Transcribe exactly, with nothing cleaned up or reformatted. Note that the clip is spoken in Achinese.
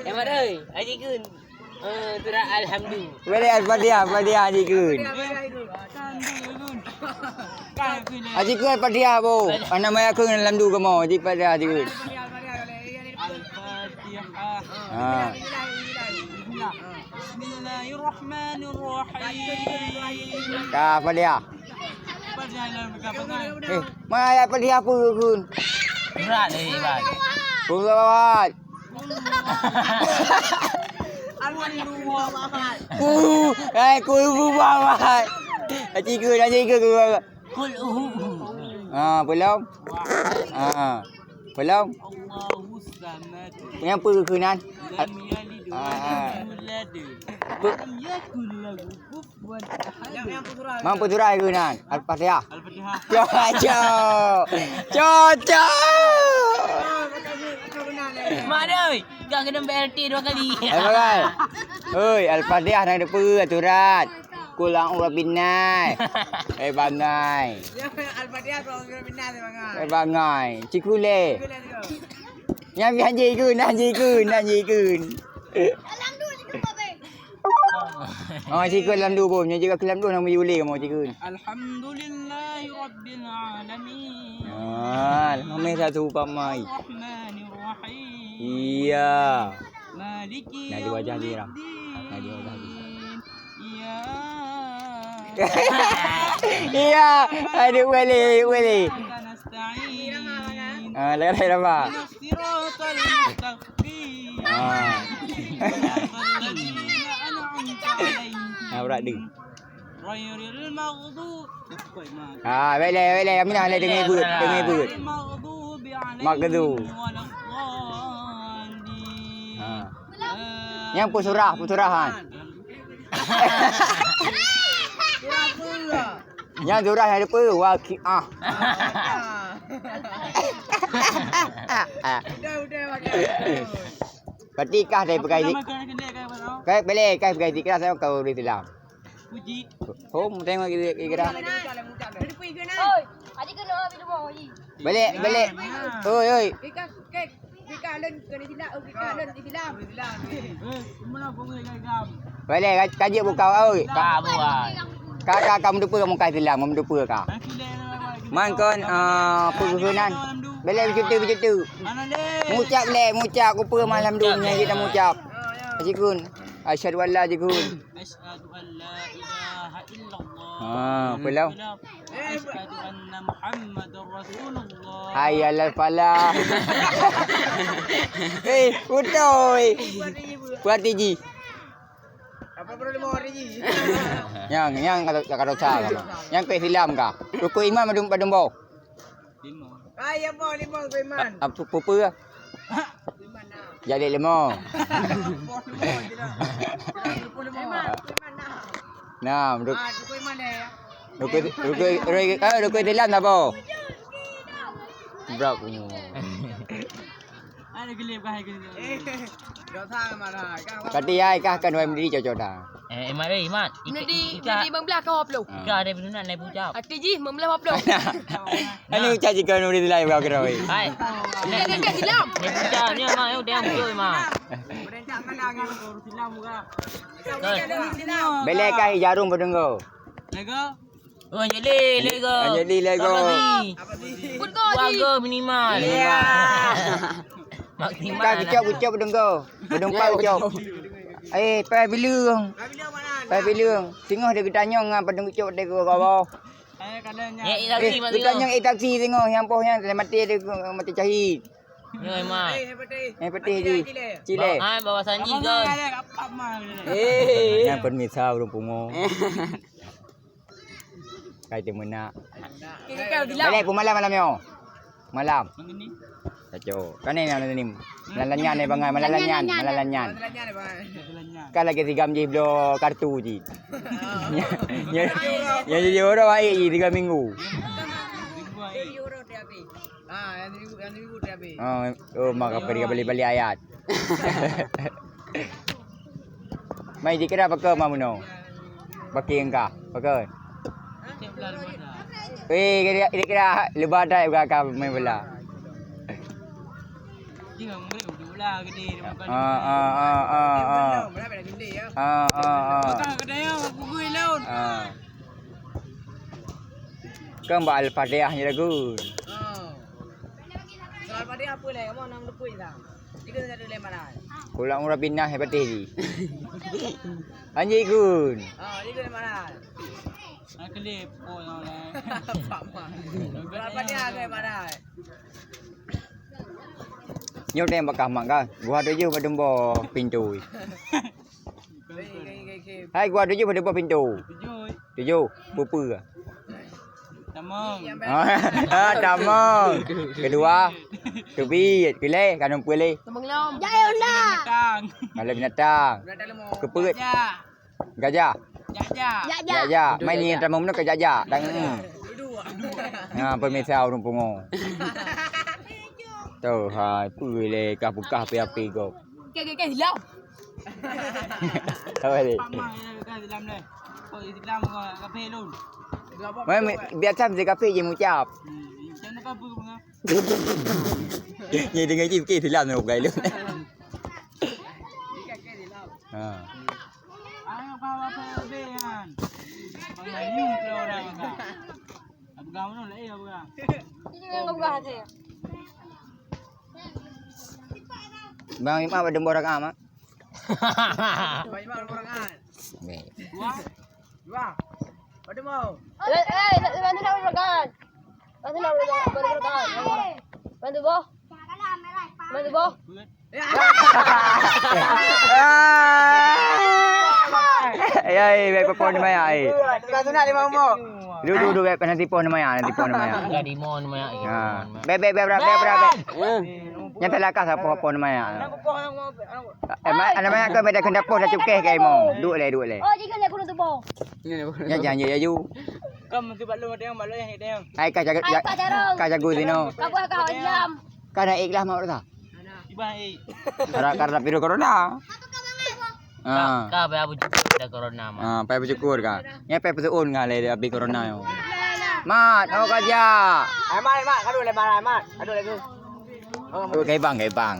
Yang mana? Haji Gun. Eh, surat Alhamdulillah. Boleh Al-Fatihah, Fatihah Haji Gun. Haji Gun Al-Fatihah, bu. Mana maya Gun Alhamdulillah kamu? Haji Fatihah Haji Gun. Al-Fatihah. Ha. Bismillahirrahmanirrahim. Ka Fatihah. Fatihah dalam kabangan. Eh, mana ayat Fatihah apa Gun? Berat, eh, Iban. Qul huwallahu ahad. Ku, eh, qul huwallahu ahad. Haji Gun, Haji Gun, qul huwallahu ahad. Qul uhu. Ha, belum? Ha. Belum? Allahus samad. Nyang peue keunan? Lam yalid wa Ah. lam yulad. Pe- Wa lam yakul lahu kufuwan ahad. Mampu surah keunan. Al-Fatihah. Al-Fatihah. Cocok. Cocok. Mak doi, kau kena B L T dua kali. Eh, bagai. Oi, Al-Fatihah nak depe aturan. Kul a'udzu binnas. Eh, bangai. Al-Fatihah, kul a'udzu binnas, bangai. Eh, bangai. Cikule. Cikule tu. Nyang janji kun, janji kun, janji kun. Oh, cikun lam dua bom. Nyang cikun lam dua nama yule kamu cikun. Alhamdulillahi Rabbil Alamin. Ah, nama satu pamai. Rahmanir Rahim. Iya. Maliki Nah, di wajah dia, Ram. Nah, di wajah dia. Iya. Iya. Aduh, boleh, boleh. Nasta'in. Ah, lain-lain apa? Siratal mustaqim. Ah. Siratal ladzina an'amta 'alaihim. Ah, berat dia. Ghairil maghdubi. Ah, boleh, boleh. Aminah lah dengar ibu, dengar ibu. Ghairil maghdubi 'alaihim Maghdubi. Waladdallin. Ah. Yang pesurah, pesurahan. Nyan surah nyang depe waqiah. Udah, udah, udah. Berarti kah dari pegai di-, kai bele kai pegai di kelas kau di dalam. Puji. Hom tengok kira kira. Oi, adik kena habis rumah, Haji. Balik, balik. Oi, oi. Ikan kek. Boleh, ka-, kaji buka, oi. Ka-, ka, ka, ka meudupeue muka Islam, meudupeue ka. Man kon, ah, peugeunan. Boleh begitu, begitu. Mucap lé, mucap, kupeue malam dunia kita mucap. Sikun. Asyhadu an la sikun. Asyhadu an la ilaha illallah. Ha, pulang. Asyhadu anna Muhammadar Rasulullah. Hayya 'alal falah. Eh, beutôi. Berarti ji. Apa perlu lima hari ji? Nyang, nyang kalau, kalau sa. Nyang ke Islam ka. Rukun iman padum, padum boh. Lima. Ah, ya, boh, lima, rukun iman. Apa, apa, apa? Jadi lima. Boh, lima je lah. Rukun lima. Iman, rukun iman dah. Nah, ruk-, Ah, rukun iman dah, ya. Rukun, rukun, rukun, eh, rukun Islam dah, boh. Brak punya. Ada gelip kah, gelip? Eh, dosa marah. Kati ai kah kan wai mendiri cocok dah. Eh, Imat, eh, Imat. Mendiri, mendiri bang belah kau puluh. Ika ada penunan naik pucap. Hati ji, membelah puluh. Anu cak jika nuri dilai bang keroi. Hai. Dia dia dia silam. Naik pucap ni, Mak, eh, udah yang betul, Mak. Berencana dengan urus silam juga. Belai kai jarum pedenggo. Lego. Oh, Anjali, lego. Anjali, lego. Apa sih? Apa sih? Food court, Ji. Warga minimal. Iya. Maksimal. Bukan, kucok, kucok, bedengko. Bedengko, kucok. Eh, pai bileung. Pai bileung. Singoh dia geutanyong ngan padang kucok dia ke bawah. Eh, kalau nya. Ya, eh, taksi, eh, Mak, geutanyong, singoh. Eh, taksi singoh, nyang poh nyan, mati dia, mati syahid. Nyoe, Mak. Eh, putih. Eh, putih, Ji. Cile. Ba-, ah, bawa sanji, Abang, guys. Ada apa, Mak? Eh. Nyan pemirsa ureueng pungo. Kai teuh meunak. Kira-kira bilang. Balik pun malam, malam nyoe. Malam. Mengeni. Kacau. Kan ni, ni, ni. Malam nyan ni, bangai. Malam nyan, malam nyan. Malam nyan, bangai. Kan lagi tiga jih bloe kartu jih. Ya, ya, ya, orang baik jih tiga minggu. Minggu baik. Ah, yang seribu, yang seribu dia habis. Oh, oh, mak apa dia balik-balik ayat. Mai dikira pakai mak meno. Pakai engkah, pakai. Eh, kira, kira, kira lebat dah bukan kau main bola. Dia murid udah lah gede dia makan. Ah, ah, ah, ah, ah. Belum, belum, belum gede ya. Ah, ah, ah. Bukan kedai yang aku gui laut. Ah. Kan bak Al-Fatihah ni lagu. Oh. Soal Al-Fatihah apa leh? Kamu enam depan dah. Tiga satu leh mana? Kula murah binah ya patih di. Anjing gun. Oh, tiga leh mana? Aku leh po yang leh. Apa dia ke mana? Nyoe teuh bakah mak kan. Gua tujuh bak dumbo pintu. Hai, gua tujuh bak dumbo pintu. Tujuh. Tujuh. Bupe. Tamong. Ah, tamong. Kedua. Teubiet. Keulhèe. Kanun peulé. Tamong lom. Jai Honda. Binatang. Kalau binatang. Binatang lemah. Keupeuet. Gajah. Gajah. Jajak. Jajak. Jajak. Main ni tamong meunoe ke jajak. Dang. Ha, pemirsa ureueng pungo. Tuh, hai, peue lé kah bukah api-api gob. Ke, ke, ke, hilang. Apa ni? Pamah, ke hilang deh. Kok hilang kau kafe lun? Mai, mai, biasa mesti kafe je mengucap. Hmm, macam mana kau apa? Ni dengar je, ke hilang tu, bukan lun. Ha. Ayo, kau apa lebih kan? Abang Ayu ke orang kan? Abang Gamal lah, eh, Abang. Ini yang Abang Gamal. Bang Imam ada orang amat. Bang Imam ada orang amat. Ni. Dua. Dua. Pada mau. Eh, eh, nak bantu nak orang. Bantu nak orang. Bantu boh. Bantu boh. Ya, eh, baik, papan ni maya, eh. Sunat-sunat lima umur. Duduk, duduk, baik, nanti pohon maya, nanti pohon maya. Jadi mohon maya, eh. Ha. Baik, baik, baik, baik, baik, baik. Nyata lakah siapa pohon maya. Eh, ma-, anak maya kau beda kena pohon dah cukeh kai mo. Duduk leh, duduk leh. Oh, jika leh kuno tu boh. Ya, jangan, ya, ju. Kamu tu bak lu, ada yang bak lu yang, ada yang. Hai, kau jaga, kau jaga sini. Kau buat kau diam. Kau dah ikhlas mau dah. Iban, eh. Karena, karena virus corona. Ah. Ka, ka, payah bersyukur ada corona, Mat. Ah, payah bersyukur ka. Nya payah bersyukur ngan lé habis corona yo. Mat, awak kerja. Ai, Mat, Mat, kadu lé, Mat, Mat. Kadu lé tu. Oh, tu gaibang, gaibang.